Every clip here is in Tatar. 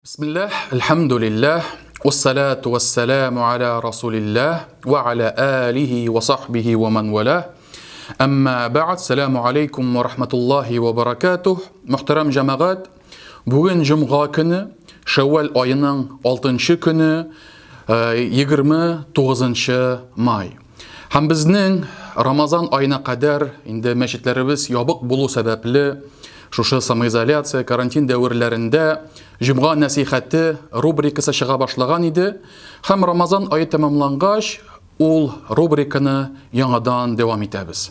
Бисмилләһ, әлхәмдүлилләһ, вассалату вассаламу аля расулилләһ, ва аля алихи ва сахбихи ва ман валаһ. Әмма бәгъд, сәламу алейкум ва рахматуллахи ва баракатух. Мөхтәрәм җәмәгать, бүген җомга көне, Шәүвәл аеның 6 көне, 29 май. Һәм безнең Рамазан аена кадәр инде мәчетләребез ябык булу сәбәпле, шушы самоизоляция, карантин дәверләрендә Җомга нәсыйхәте рубрикасы чыга башлаган иде. Һәм Рамазан ае тәмамлангач, ул рубриканы яңадан дәвам итәбез.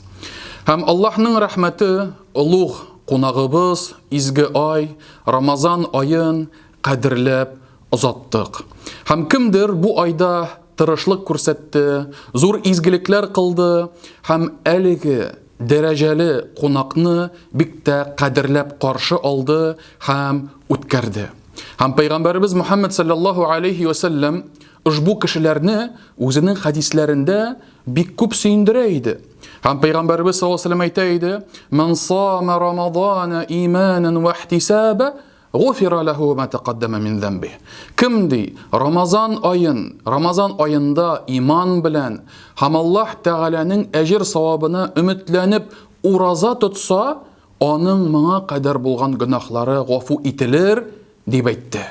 Һәм Аллаһның рәхмәте, олуг кунагыбыз, изге ай, Рамазан аен кадерләп озаттык. Һәм кемдер бу айда тырышлык күрсәтте, зур изгелекләр кылды һәм әлеге дәрәҗәле кунакны бик тә кадерләп каршы алды һәм үткәрде. Һәм пәйгамбәребез Мухаммад саллаллаһу алейхи ва сәлләм ошбу кешеләрне үзенең хәдисләрендә бик күп сөендерә иде. Һәм пәйгамбәребез саллаллаһу алейхи ва сәлләм әйтә иде: "Ман сама рамазана иманан ва ихтисаба, Гуфира ләһу ма тәкаддәмә мин зәмбих. Кем ди, Рамазан аен, Рамазан аенда иман белән һәм Аллаһ Тәгаләнең әҗер савабына өметләнеп ураза тотса, аның моңа кадәр булган гөнаһлары гафу ителер, дип әйтте.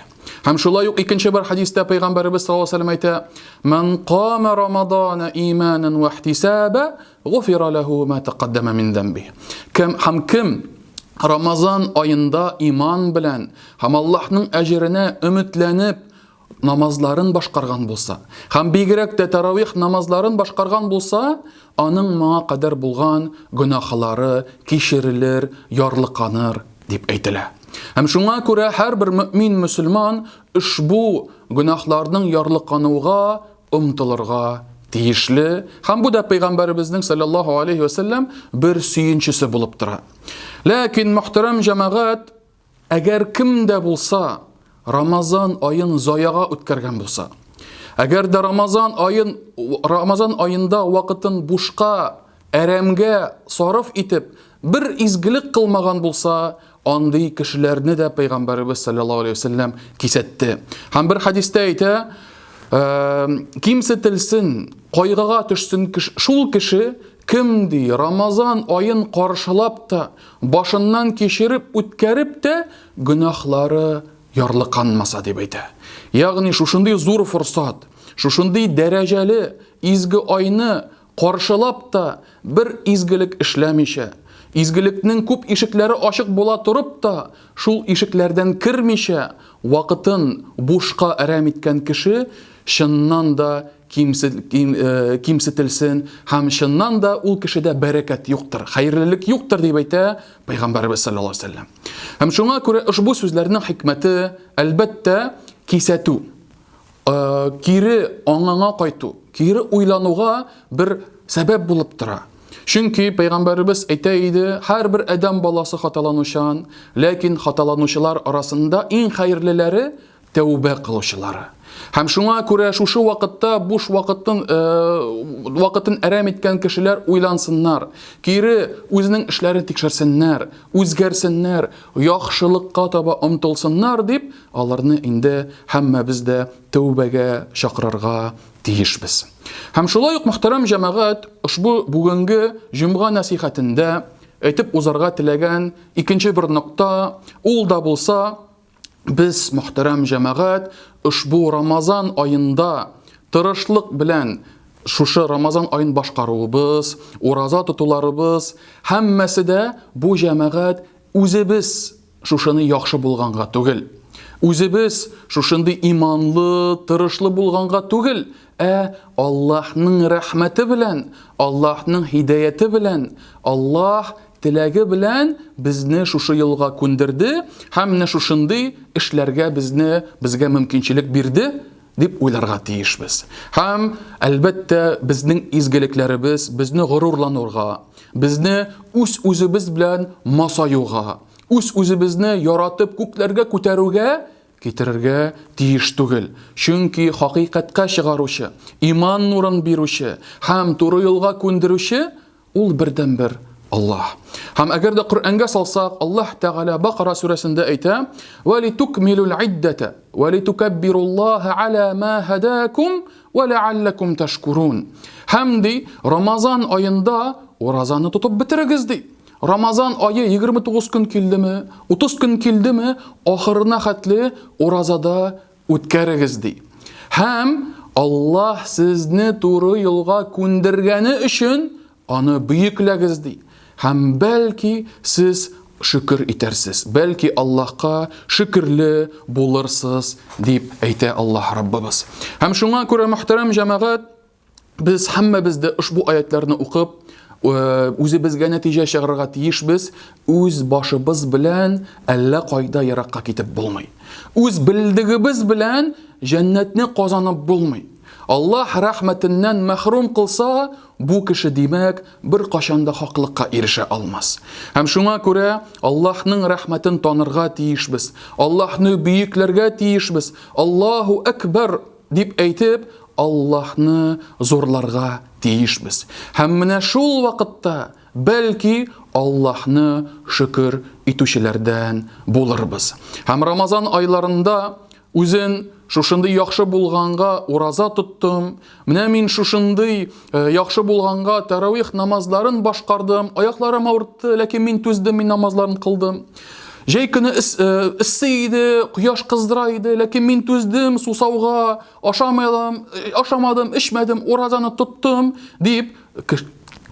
Һәм шулай ук икенче бер хәдистә пәйгамбәребез саллаллаһу алейһи ва сәлләм әйтә: "Ман кама Рамазана иманан ва ихтисаба, Гуфира ләһу ма тәкаддәмә мин зәмби. Кем һәм кем Рамазан аенда иман белән һәм Аллаһның әҗеренә өметләнеп намазларын башкарган булса, һәм бигрәк тә таравих намазларын башкарган булса, аның моңа кадәр булган гөнаһлары кичерелер, ярлыканыр дип әйтелә. Һәм шуңа күрә һәрбер мөмин мөселман ошбу гөнаһларның ярлыкануга омтылырга тиешле һәм бу да пәйгамбәребезнең саллаллаһу алейхи ва сәлләм бер сөенчесе булып тора. Ләкин мөхтәрәм җәмәгать, әгәр кем дә булса Рамазан аен заяга үткәргән булса, әгәр дә Рамазан аен Рамазан аенда вакытын бушка әрәмгә сарыф итеп, бер изгелек кылмаган булса, андый кешеләрне дә пәйгамбәребез саллаллаһу алейһи вәсәлләм кисәтте. Һәм бер хәдистә әйтә, кимсетелсен, кайгыга төшсен шул кеше, кем ди, Рамазан аен каршылап та, башыннан кичереп үткәреп тә, гөнаһлары ярлыканмаса дип әйтә. Ягъни шушындый зур форсат, шушындый дәрәҗәле изге айны Каршылап та, бер изгелек эшләмичә, изгелекнең күп ишекләре ачык була торып та, шул ишекләрдән кермичә, вакытын бушка әрәм иткән кеше чыннан да кимсетелсен һәм чыннан да ул кешедә бәрәкәт юктыр, хәерлелек юктыр, дип әйтә Пәйгамбәребез саллаллаһу алейһи ва сәлләм. Һәм шуңа күрә ошбу сүзләрнең хикмәте, әлбәттә, кисәтү. Кире аңыңа кайту, кире уйлануга бер сәбәп булып тора. Чөнки пәйгамбәребез әйтә иде, һәрбер адәм баласы хаталанучан, ләкин хаталанучылар арасында иң хәерлеләре тәүбә кылучылары. Һәм шуңа күрә шушы вакытта буш вакытын вакытын әрәм иткән кешеләр уйлансыннар, кире үзенең эшләрен тикшерсеннәр, үзгәрсеннәр, яхшылыкка таба омтылсыннар дип Аларны инде һәммәбез дә тәүбәгә чакырырга тиешбез. Һәм шулай ук, мөхтәрәм җәмәгать, ошбу бүгенге җомга нәсыйхәтендә әйтеп узарга теләгән икенче бер нокта, ул да булса, без, мөхтәрәм җәмәгать, ошбу Рамазан аенда тырышлык белән шушы Рамазан аен башкаруыбыз, ураза тотуларыбыз, һәммәсе дә бу җәмәгать үзебез Шушыны яхшы булганга түгел. Үзебез шушындый иманлы, тырышлы булганга түгел, ә Аллаһның рәхмәте белән, Аллаһның һидаяте белән, Аллаһ теләге белән безне шушы юлга күндерде һәм менә шушындый эшләргә безне безгә мөмкинчелек бирде дип уйларга тиешбез. Һәм, әлбәттә, безнең изгелекләребез безне горурланырга, безне үз-үзебез белән масаюга, үз-үзебезне яратып күкләргә күтәрүгә китерергә тиеш түгел. Чөнки хакыйкатькә чыгаручы, иман нурын бирүче һәм туры юлга күндерүче ул бердәнбер Аллаһ. Һәм әгәр дә Коръәнгә салсак, Аллаһ Тәгалә Бакара сүрәсендә әйтә: "Ва литукмилул иддата ва литукаббируллаһа аля ма һадакум ва ләаллакум ташкурун". Һәм ди, Рамазан аенда уразаны тотып бетерегез ди. Рамазан ае 29 көн килдеме, 30 көн килдеме, ахырына хәтле уразада үткәрегез ди. Һәм Аллаһ сезне туры юлга күндергәне өчен Аны бөекләгез, ди, һәм бәлки сез шөкер итәрсез, бәлки Аллаһка шөкерле булырсыз, дип әйтә Аллаһ Раббыбыз. Һәм шуңа күрә, мөхтәрәм җәмәгать, без һәммәбез дә ошбу аятларны укып, э, үзебезгә нәтиҗә чыгарырга тиешбез, үз башыбыз белән әллә кайда еракка китеп булмый. Үз белдегебез белән җәннәтне казанып булмый. Аллаһ рәхмәтеннән мәхрүм кылса, бу кеше, димәк, беркайчан да хаклыкка ирешә алмас. Һәм шуңа күрә Аллаһның рәхмәтен танырга тиешбез, Аллаһны бөекләргә тиешбез, Аллаһу әкбәр дип әйтеп, Аллаһны зурларга тиешбез. Һәм менә шул вакытта, бәлки, Аллаһны шөкер итүчеләрдән булырбыз. Һәм Рамазан айларында Үзен шушындый яхшы булганга ураза тоттым. Менә мин шушындый э, яхшы булганга тәравих намазларын башкардым. Аякларым авыртты, ләкин мин түздем, мин намазларын кылдым. Җәй көне э, эссе иде, кояш кыздыра иде, ләкин мин түздем сусауга, ашамадым, э, ашамадым, эчмәдем, уразаны тоттым дип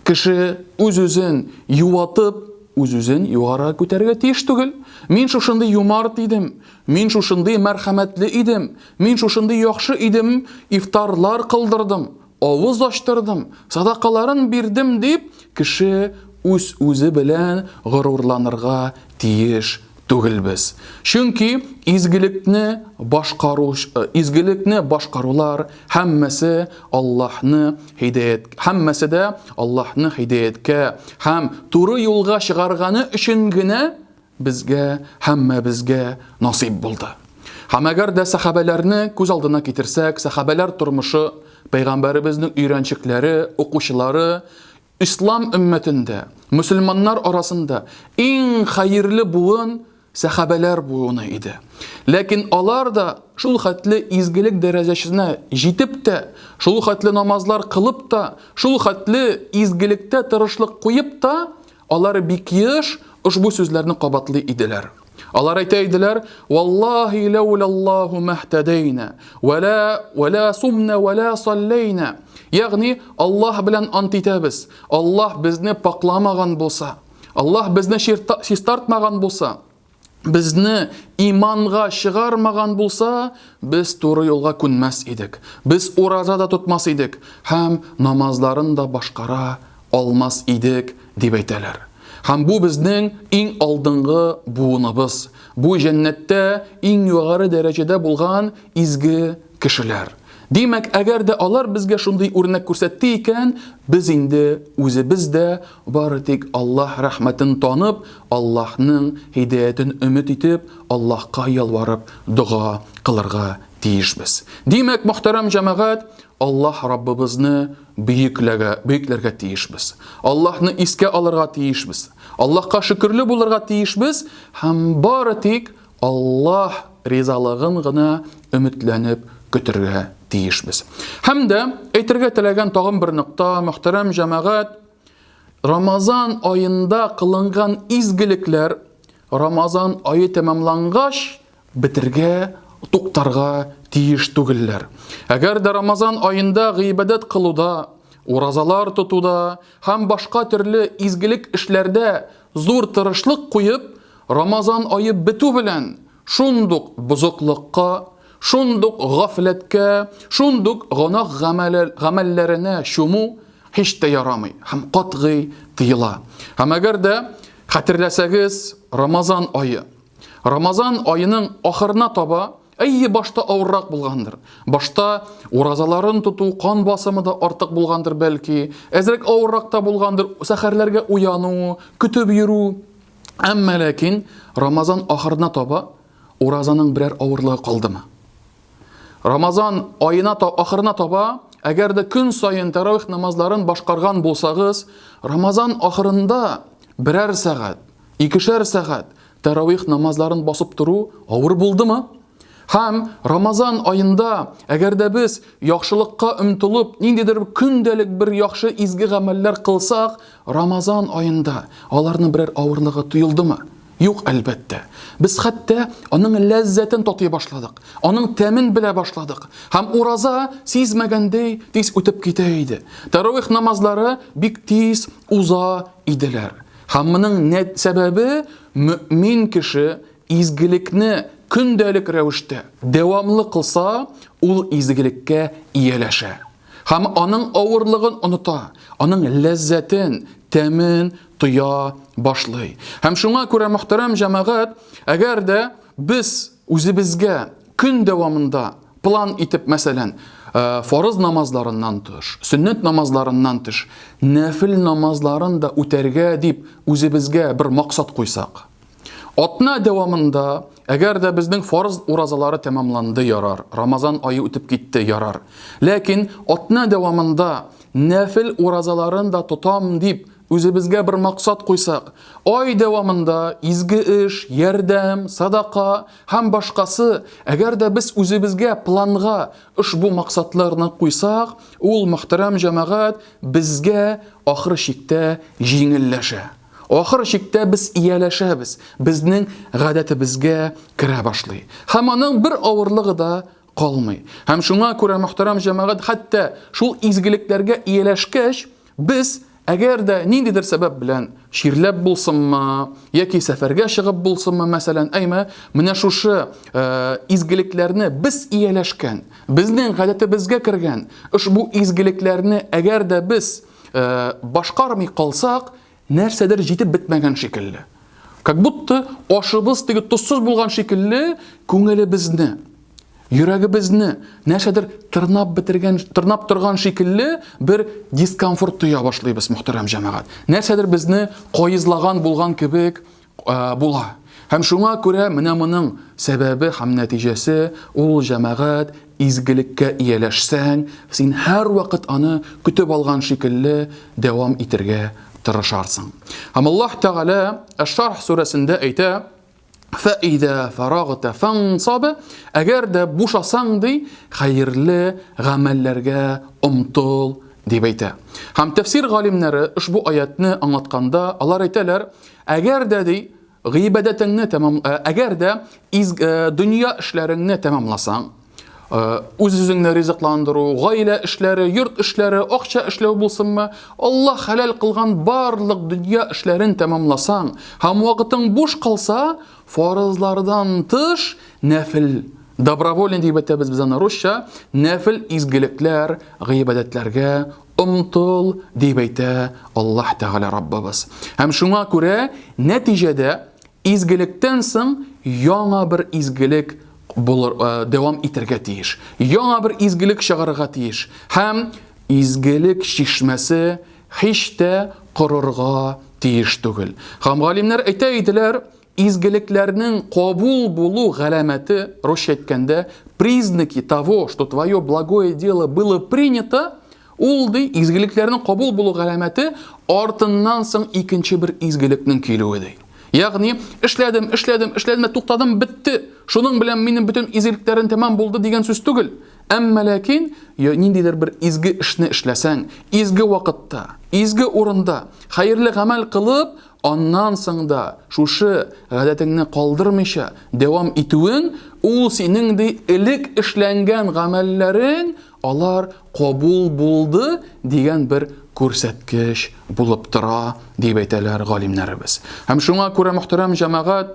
кеше үз-үзен юатып, үз-үзен югары күтәрергә тиеш түгел. Мин шушындый юмарт идем, Мин шушындый мәрхәмәтле идем, мин шушындый яхшы идем, ифтарлар кылдырдым, авыз ачтырдым, садакаларын бирдем дип, кеше үз-үзе белән горурланырга тиеш түгелбез. Чөнки изгелекне башкару, э, изгелекне башкарулар һәммәсе Аллаһны һидәят, һәммәсе дә Аллаһны һидәяткә һәм туры юлга чыгарганы өчен генә безгә, һәммәбезгә насыйп булды. Һәм әгәр дә сәхабәләрне күз алдына китерсәк, сәхабәләр тормышы, пәйгамбәребезнең өйрәнчекләре, укучылары, ислам өммәтендә, мөселманнар арасында иң хәерле буын сәхабәләр буыны иде. Ләкин алар да шул хәтле изгелек дәрәҗәсенә җитеп тә, шул хәтле намазлар кылып та, шул хәтле изгелектә тырышлык куеп та, Алар бик еш ошбу сүзләрне кабатлый иделәр. Алар әйтә иделәр: "Валлаһи ләүләллаһу мәһтәдәйнә, вә ла вә ла сумна вә ла салләйнә." Ягъни Аллаһ белән ант итәбез. Аллаһ безне пакламаган булса, Аллаһ безне чистартмаган булса, безне иманга чыгармаган булса, без туры юлга күнмәс идек. Без ураза да тотмас идек һәм намазларын да башкара алмас идек, дип әйтәләр. Һәм бу безнең иң алдынгы буыныбыз. Бу җәннәттә иң югары дәрәҗәдә булган изге кешеләр. Димәк, әгәр дә алар безгә шундый үрнәк күрсәтте икән, без инде үзебез дә бары тик Аллаһ рәхмәтен танып, Аллаһның һидәятен өмет итеп, Аллаһка ялварып дога кылырга тиешбез. Димәк, мөхтәрәм җәмәгать, Аллаһ Раббыбызны бөекләргә, бөекләргә тиешбез. Аллаһны искә алырга тиешбез. Аллаһка шөкерле булырга тиешбез һәм бары тик Аллаһ ризалыгын гына өметләнеп көтергә тиешбез. Һәм дә әйтергә теләгән тагын бер нокта, мөхтәрәм җәмәгать, Рамазан аенда кылынган изгелекләр Рамазан ае тәмамлангач бетергә, туктарга тиеш түгелләр. Әгәр дә Рамазан аенда гыйбадәт кылуда, уразалар тотуда һәм башка төрле изгелек эшләрдә зур тырышлык куеп, Рамазан ае бетү белән шундук бозыклыкка, шундук гафләткә, шундук гөнаһ гамәлләренә чуму һич тә ярамый һәм катгый тыела. Һәм әгәр дә хәтерләсәгез, Рамазан ае, Рамазан аеның ахырына таба, әйе, башта авыррак булгандыр. Башта уразаларын тоту, кан басымы да артык булгандыр бәлки, әзрәк авыррак та булгандыр, сәхәрләргә уяну, көтеп йөрү. Әмма ләкин Рамазан ахырына таба уразаның берәр авырлыгы калдымы? Рамазан аена та ахырына таба, әгәр дә көн саен тәравих намазларын башкарган булсагыз, Рамазан ахырында берәр сәгать, икешәр сәгать тәравих намазларын басып тору авыр булдымы? Һәм Рамазан аенда, әгәр дә без яхшылыкка омтылып, ниндидер көндәлек бер яхшы изге гамәлләр кылсак, Рамазан аенда аларның берәр авырлыгы тоелдымы? Юк, әлбәттә. Без хәтта аның ләззәтен татый башладык, аның тәмен белә башладык. Һәм ураза сизмәгәндәй тиз үтеп китә иде. Таравих намазлары бик тиз уза иделәр. Һәм моның сәбәбе мөмин кеше изгелекне көндәлек рәвештә дәвамлы кылса, ул изгелеккә ияләшә. Һәм аның авырлыгын оныта, аның ләззәтен, тәмен тоя башлый. Һәм шуңа күрә, мөхтәрәм җәмәгать, әгәр дә без үзебезгә көн дәвамында план итеп, мәсәлән, э, фарыз намазларыннан тыш, сөннәт намазларыннан тыш, нәфил намазларын да үтәргә дип үзебезгә бер максат куйсак, Атна дәвамында, әгәр дә безнең фарыз уразалары тәмамланды, ярар, Рамазан ае үтеп китте, ярар. Ләкин атна дәвамында нәфил уразаларын да тотам дип, үзебезгә бер максат куйсак, ай дәвамында изге эш, ярдәм, садака һәм башкасы, әгәр дә без үзебезгә планга ошбу максатларны куйсак, ул, мөхтәрәм җәмәгать, безгә ахыр чиктә җиңелләшә. Ахыр чиктә без ияләшәбез, безнең гадәтебезгә керә башлый. Һәм аның бер авырлыгы да калмый. Һәм шуңа күрә, мөхтәрәм җәмәгать, хәтта шул изгелекләргә ияләшкәч, без әгәр дә ниндидер сәбәп белән чирләп булсынмы, яки сәфәргә чыгып булсынмы, мәсәлән, әйме, менә шушы э, изгелекләрне без ияләшкән, безнең гадәтебезгә кергән ошбу изгелекләрне әгәр дә без э, башкармый калсак, нәрсәдер җитеп бетмәгән шикелле. Как будто ашыбыз теге тозсыз булган шикелле, күңелебезне, йөрәгебезне нәрсәдер тырнап бетергән, тырнап торган шикелле бер дискомфорт тоя башлыйбыз, мөхтәрәм җәмәгать. Нәрсәдер безне каезлаган булган кебек була. Һәм шуңа күрә менә моның сәбәбе һәм нәтиҗәсе ул җәмәгать изгелеккә ияләшсәң, син һәрвакыт аны көтеп алган шикелле дәвам итергә тырышарсың. Һәм Аллаһ Тәгалә Әш-Шарх сүрәсендә әйтә, Фәидә фарагта фансаб, әгәр дә бушасаң ди, хәерле гамәлләргә омтыл дип әйтә. Һәм тәфсир галимнәре ошбу аятны аңлатканда алар әйтәләр, Әгәр дә ди, гыйбадәтеңне тәмам, э, әгәр дә из, э, дөнья эшләреңне тәмамласаң, э, үз-үзеңне ризыкландыру, гаилә эшләре, йорт эшләре, акча эшләү булсынмы, Аллаһ хәләл кылган барлык дөнья эшләрен тәмамласаң һәм вакытың буш калса, фарызлардан тыш нәфил, добровольный дип әйтәбез без аны русча, нәфил изгелекләр, гыйбадәтләргә Омтыл, дип әйтә Аллаһ Тәгалә Раббыбыз. Һәм шуңа күрә нәтиҗәдә изгелектән соң яңа бер изгелек булыр, э, дәвам итәргә тиеш. Яңа бер изгелек чыгарырга тиеш. Һәм изгелек чишмәсе һич тә корырга тиеш түгел. Һәм галимнәр әйтә иделәр, Изгелекләрнең кабул булу галәмәте, русча әйткәндә, признаки того, что твое благое дело было принято, ул ди, изгелекләрнең кабул булу галәмәте артыннан соң икенче бер изгелекнең килүе ди. Ягъни, эшләдем, эшләдем, эшләдем дә туктадым, бетте. Шуның белән минем бөтен изгелекләрем тәмам булды дигән сүз түгел. Әмма ләкин ниндидер бер изге эшне эшләсәң, изге вакытта, изге урында, хәерле гамәл кылып, Аннан соң да шушы гадәтеңне калдырмыйча дәвам итүең, ул синең ди элек эшләнгән гамәлләрең, алар кабул булды дигән бер күрсәткеч булып тора, дип әйтәләр галимнәребез. Һәм шуңа күрә, мөхтәрәм җәмәгать,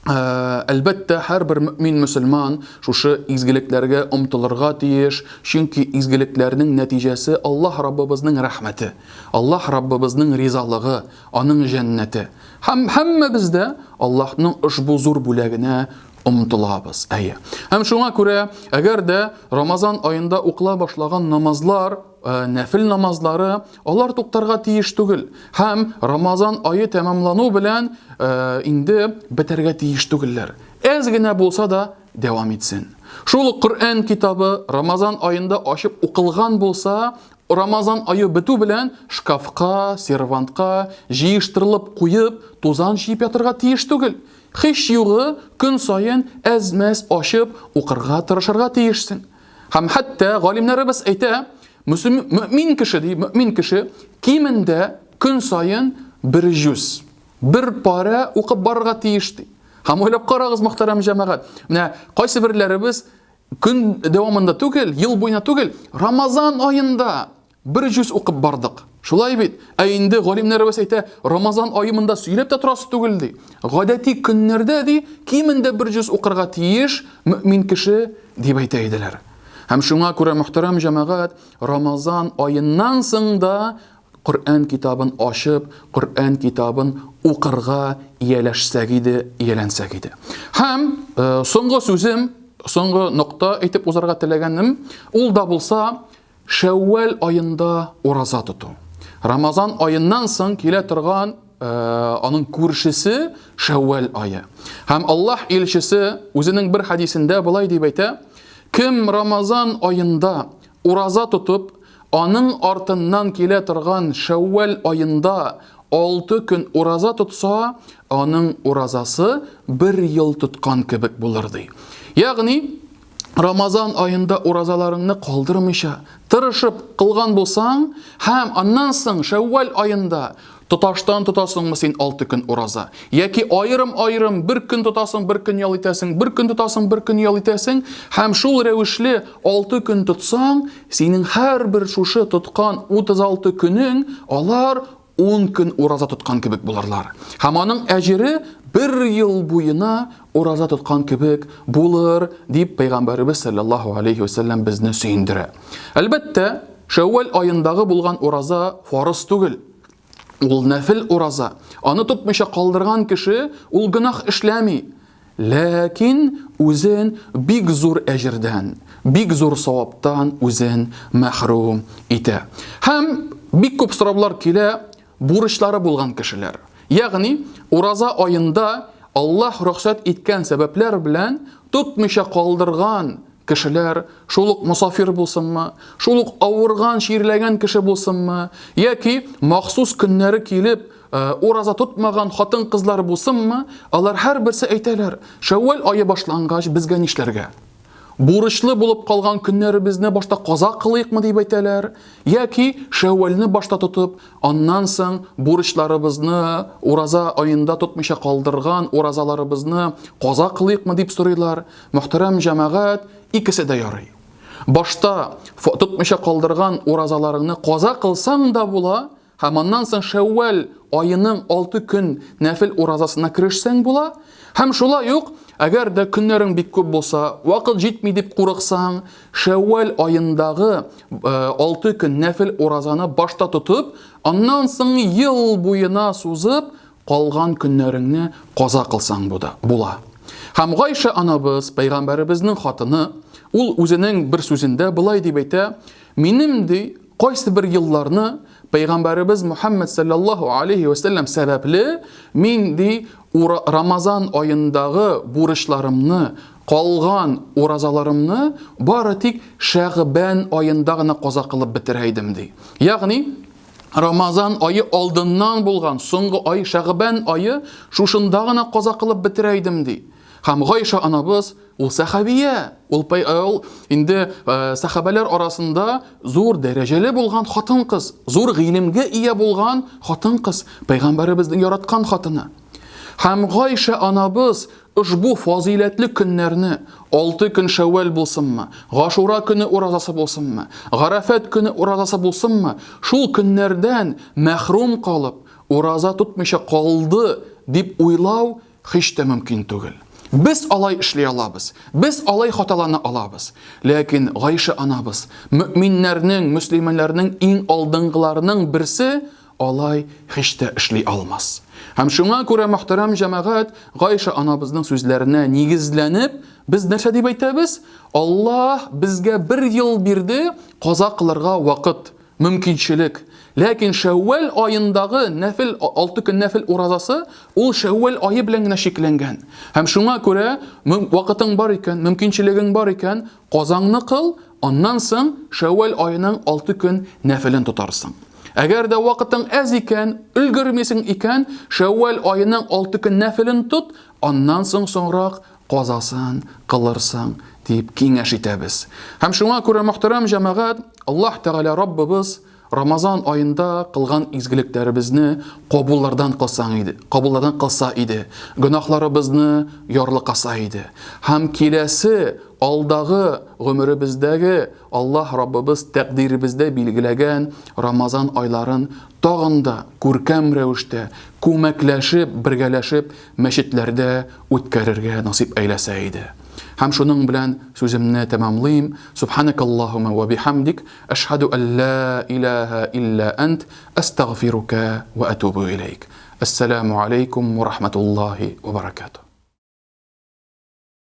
Әлбәттә, һәрбер мөмин мөселман шушы изгелекләргә омтылырга тиеш, чөнки изгелекләрнең нәтиҗәсе Аллаһ Раббыбызның рәхмәте, Аллаһ Раббыбызның ризалыгы, аның җәннәте. Һәм һәммәбез дә Аллаһның ошбу зур бүләгенә омтылабыз. Әйе. Һәм шуңа күрә, әгәр дә Рамазан аенда укыла башлаган намазлар Э, нәфил намазлары алар туктарга тиеш түгел һәм Рамазан ае тәмамлану белән э, инде бетәргә тиеш түгелләр. Әз генә булса да дәвам итсен. Шул ук Коръән китабы Рамазан аенда ачып укылган булса, Рамазан ае бетү белән шкафка, сервантка җыештырылып куеп, тузан җыеп ятырга тиеш түгел. Һич югы, көн саен әз-мәз ачып укырга тырышырга тиешсең. Һәм хәтта галимнәребез әйтә, мөэмин кеше, ди, мөэмин кеше кимендә көн саен бер җүз, бер парә укып барырга тиеш, ди. Һәм уйлап карагыз, мөхтәрәм җәмәгать, менә кайсы берләребез көн дәвамында түгел, ел буена түгел, Рамазан аенда бер җүз укып бардык. Шулай бит? Ә инде галимнәребез әйтә, Рамазан ае монда сөйләп тә торасы түгел, ди. Гадәти көннәрдә, ди, кимендә бер җүз укырга тиеш мөэмин кеше, дип әйтә иделәр. Һәм шуңа күрә, мөхтәрәм җәмәгать, Рамазан аеннан соң да Коръән китабын ачып, Коръән китабын укырга ияләшсәк иде, ияләнсәк иде. Һәм э, соңгы сүзем, соңгы нокта әйтеп узарга теләгәнем, ул да булса Шәүвәл аенда ураза тоту. Рамазан аеннан соң килә торган э, аның күршесе Шәүвәл ае. Һәм Аллаһ илчесе үзенең бер хәдисендә болай дип әйтә: Кем Рамазан аенда ураза тотып, аның артыннан килә торган Шәүвәл аенда 6 көн ураза тотса, аның уразасы бер ел тоткан кебек булыр ди. Ягъни Рамазан аенда уразаларыңны калдырмыйча, тырышып кылган булсаң, һәм аннан соң Шәүвәл аенда тоташтан тотасыңмы син 6 көн ураза, яки аерым-аерым бер көн тотасың, бер көн ял итәсең, бер көн тотасың, бер көн ял итәсең, һәм шул рәвешле 6 көн тотсаң, синең һәрбер шушы тоткан 36 көнең, алар 10 көн ураза тоткан кебек булырлар. Һәм аның әҗере бер ел буена ураза тоткан кебек булыр, дип Пәйгамбәребез саллаллаһу алейхи вәсәлләм безне сөендерә. Әлбәттә, Шәүвәл аендагы булган ураза фарыз түгел. Ул нәфил ураза. Аны тотмыйча калдырган кеше ул гөнаһ эшләми. Ләкин үзен бик зур әҗердән, бик зур саваптан үзен мәхрүм итә. Һәм бик күп сораулар килә бурычлары булган кешеләр. Ягъни, ураза аенда Аллаһ рөхсәт иткән сәбәпләр белән тотмыйча калдырган кешеләр, шул ук мосафир булсынмы, шул ук авырган, чирләгән кеше булсынмы, яки махсус көннәре килеп, э, ураза тотмаган хатын-кызлар булсынмы, алар һәрберсе әйтәләр, Шәүвәл ае башлангач безгә нишләргә? Бурычлы булып калган көннәребезне башта каза кылыйкмы дип әйтәләр, яки Шәүвәлне башта тотып, аннан соң бурычларыбызны ураза аенда тотмыйча калдырган уразаларыбызны каза кылыйкмы дип сорыйлар. Мөхтәрәм җәмәгать, икесе дә ярый. Башта тотмыйча калдырган уразаларыңны каза кылсаң да була, һәм аннан соң Шәүвәл аеның 6 көн нәфил уразасына керешсәң була. Һәм шулай ук, әгәр дә көннәрең бик күп булса, вакыт җитми дип курыксаң, Шәүвәл аендагы 6 э, көн нәфил уразаны башта тотып, аннан соң ел буена сузып, Калган көннәреңне каза кылсаң була. Һәм Гайшә анабыз, пәйгамбәребезнең хатыны, ул үзенең бер сүзендә болай дип әйтә, Минем, ди, кайсы бер елларны пәйгамбәребез Мухәммәд саллаллаһу алейһи вә сәлләм сәбәпле, мин, ди, Рамазан аендагы бурычларымны, калган уразаларымны бары тик Шәгъбән аенда гына каза кылып бетерә идем, ди. Ягъни, Рамазан ае алдыннан булган соңгы ай Шәгъбән ае шушында гына каза кылып бетерә идем ди. Һәм Гайша анабыз ул сәхабия, ул ул инде э, сәхабәләр арасында зур дәрәҗәле булган хатын-кыз, зур гыйлемгә ия булган хатын-кыз, пәйгамбәребезнең яраткан хатыны. Һәм Гайшә анабыз ошбу фазыйләтле көннәрне, алты көн Шәүвәл булсынмы, Гашура көне уразасы булсынмы, Гарәфәт көне уразасы булсынмы, шул көннәрдән мәхрүм калып, ураза тотмыйча калды дип уйлау һич тә мөмкин түгел. Без алай эшли алабыз, без алай хаталана алабыз. Ләкин Гайшә анабыз, мөэминнәрнең, мөслимәләрнең иң алдынгыларының берсе, Алай һич тә эшли алмас. Һәм шуңа күрә, мөхтәрәм җәмәгать, Гайшә анабызның сүзләренә нигезләнеп, без нәрсә дип әйтәбез? Аллаһ безгә бер ел бирде каза кылырга вакыт, мөмкинчелек. Ләкин Шәүвәл аендагы нәфел 6 көн нәфел уразасы ул Шәүвәл ае белән генә чикләнгән. Һәм шуңа күрә вакытың бар икән, мөмкинчелегең бар икән, казаңны кыл, аннан соң Шәүвәл аеның 6 көн нәфелен тотарсың. Әгәр дә вакытың әз икән, өлгермисең икән, Шәүвәл аеның 6 көн нәфелен тот, аннан соң соңрак казасын кылырсың, дип киңәш итәбез. Һәм шуңа күрә, мөхтәрәм җәмәгать, Аллаһ Тәгалә Раббыбыз Рамазан аенда кылган изгелекләребезне кабуллардан кылсаң иде, кабуллардан кылса иде, гөнаһларыбызны ярлыкаса иде. Һәм киләсе алдагы гомеребездәге Аллаһ Раббыбыз тәкъдиребездә билгеләгән Рамазан айларын тагын да күркәм рәвештә, күмәкләшеп, бергәләшеп мәчетләрдә үткәрергә насыйп әйләсә иде. Һәм шуның белән сүземне тәмамлыйм. Субханакаллаһумма ва бихамдик, әшһәду ан ла илаһа илля ант, әстәгъфирука ва атубу иләйк. Әссәламу алейкум ва рахматуллаһи ва баракатуһ.